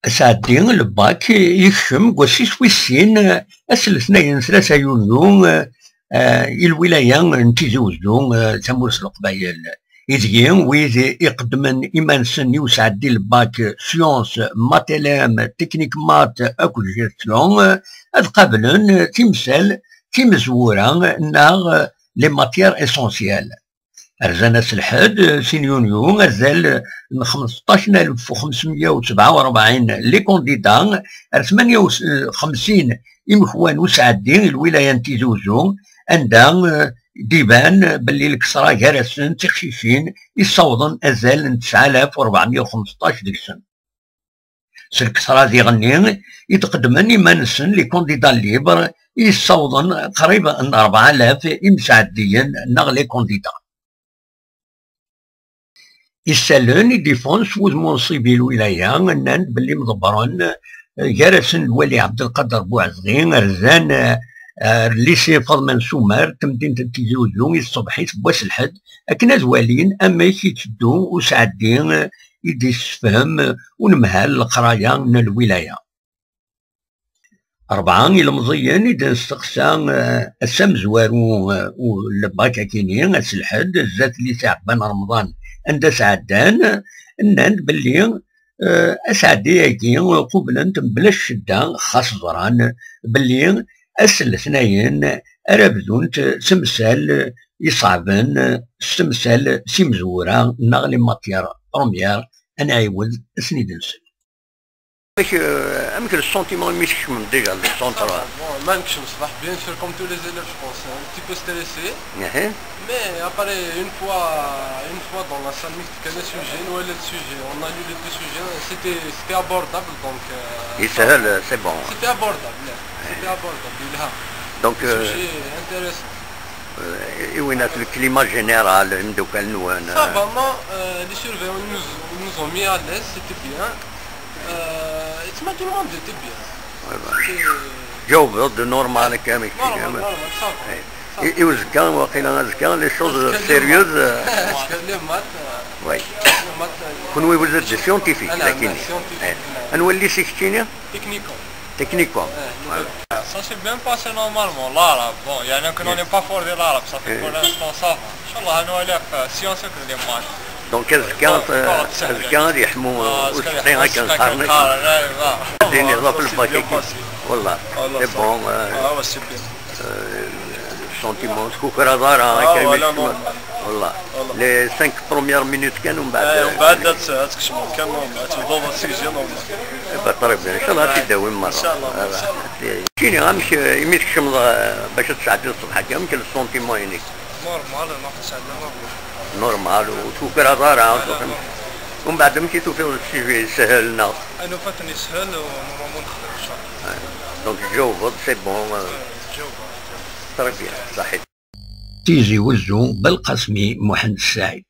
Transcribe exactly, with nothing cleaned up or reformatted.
Asɛeddi n lbak yekcem deg wass-is wis sin, ass n letnayen tlata yunyu, eh, i lwilaya n Tizi Wezzu, eh, tamurt n Leqbayel. Ideg wid iqeddmen iman-nsen i usɛeddi n lbak sciences, maths L M, technique maths akked gestion, eh, ad qablen timsal timezwura neɣ les matières essentielles. Rzan ass lḥedd, sin yunyu, azal n xmesṭac alef u xemsmya u sebɛa u rebɛin les candidats ar tmanya u xemsin imekwan usɛeddi i lwilaya n Tizi Wezzu, anda, eh, d-iban belli lkesra gar-asen d tiqcicin i ssawḍen azal n tesɛa alaf u rebɛemya u xmesṭac deg-sen. S lkesra diɣenni i d-qeddmen iman-nsen les candidats libres i yessawḍen qrib n rebɛa alaf imsɛeddiyen neɣ les candidats. Isallen i d-iffɣen s wudem unṣib i lwilaya nnan-d belli mḍebbren, eh, gar-asen lwali Ɛebdelqader Buɛezɣi, rzan, eh, ar lycée Faḍma n Sumer, temdint n Tizi Wezzu, i tṣebḥit n wass lḥedd, akken ad walin amek itteddu usɛeddi, eh, i d-issefhem unemhal n leqraya n lwilaya. Rebɛa ilemẓiyen i d-nesteqsa, eh, ass amezwaru, eh, u-, n lbak akini, ass lḥedd, zdat lycée Ɛebban Remḍan, anda sɛeddan, nnan-d belli, eh, asɛeddi-agi qublen-t mebla ccedda, xas ẓran belli ass n letnayen ara bdunt temsal iṣeɛben s temsal s imezwura neɣ les matières premières, ad nɛiwed ad ten-id-nsel. Amek, eh, amek le sentiment imi tkecmem déjà le centre? Bon, ma nekcem ṣṣbeḥ, bien sûr, comme tous les élèves, je pense, un petit peu stressé. Mais après, une fois, une fois dans la salle, mi k-d-fkan sujet, nwala le sujet, on a lu les deux sujets, c'était, c'était abordable, donc, euh, yeshel, c'est bon. C'était abordable, yeah. C'était abordable, yelha. Donc, euh, sujet intéressant. Euh, et oui, le climat général, imeddukal-nwen, ça va, non, euh, les surveillants nous, nous ont mis à l'aise, c'était bien. Euh, et tout le monde était bien. Voilà. C'était, euh, جاوبوا de normal, كامل شيء normal, كامل. Normal, ça va. إيه. Ça va. Et, et وزكا، واقيلا زكا، les choses sérieuses, euh, les maths, euh, oui. Les maths, euh, كنتي vous êtes des scientifiques, أنا لكن scientifique, أنا. أنو اللي سكتيني؟ Techniquement. Techniquement. Ça s'est bien passé normalement, l'arabe. Bon, il y en a qui n'ont pas fort de l'arabe, ça fait pour l'instant ça va. إن شاء الله نولي في science que les maths. Donc, azekka, azekka ad yeḥmu usqi akken qqaren. Ad d-iniḍ ɣef lbak-agi. Wallah, c'est bon, euh, euh, sentiment, ur tkukraḍ ara, akka i mi tkecmeḍ. Wallah. Les cinq premières minutes kan, umbeɛd, eh, umbeɛd ad, ad tkecmeḍ kan, ad tebduḍ ad tigzi normal. Eh ben, très bien. Inchallah ad t-id-tawim merra. Inchallah. Voilà. Kini, amek, eh, imi tkecmeḍ, eh, bac ad tesɛeddiḍ ṣṣbeḥ-agi, amek le sentiment-inek? Normal, ma tesɛedda normal. Normal, ur tukraḍ ara. Umbeɛd amek i tufiḍ le sujet yeshel neɣ? Ad nufa-ten yeshel, u normal nexdem, inchallah. Donc, tjawbeḍ, c'est bon, eh. Tjawbeḍ. Très bien, ṣaḥit. Tizi Wezzu, Belqasmi Muḥend Ssaɛid.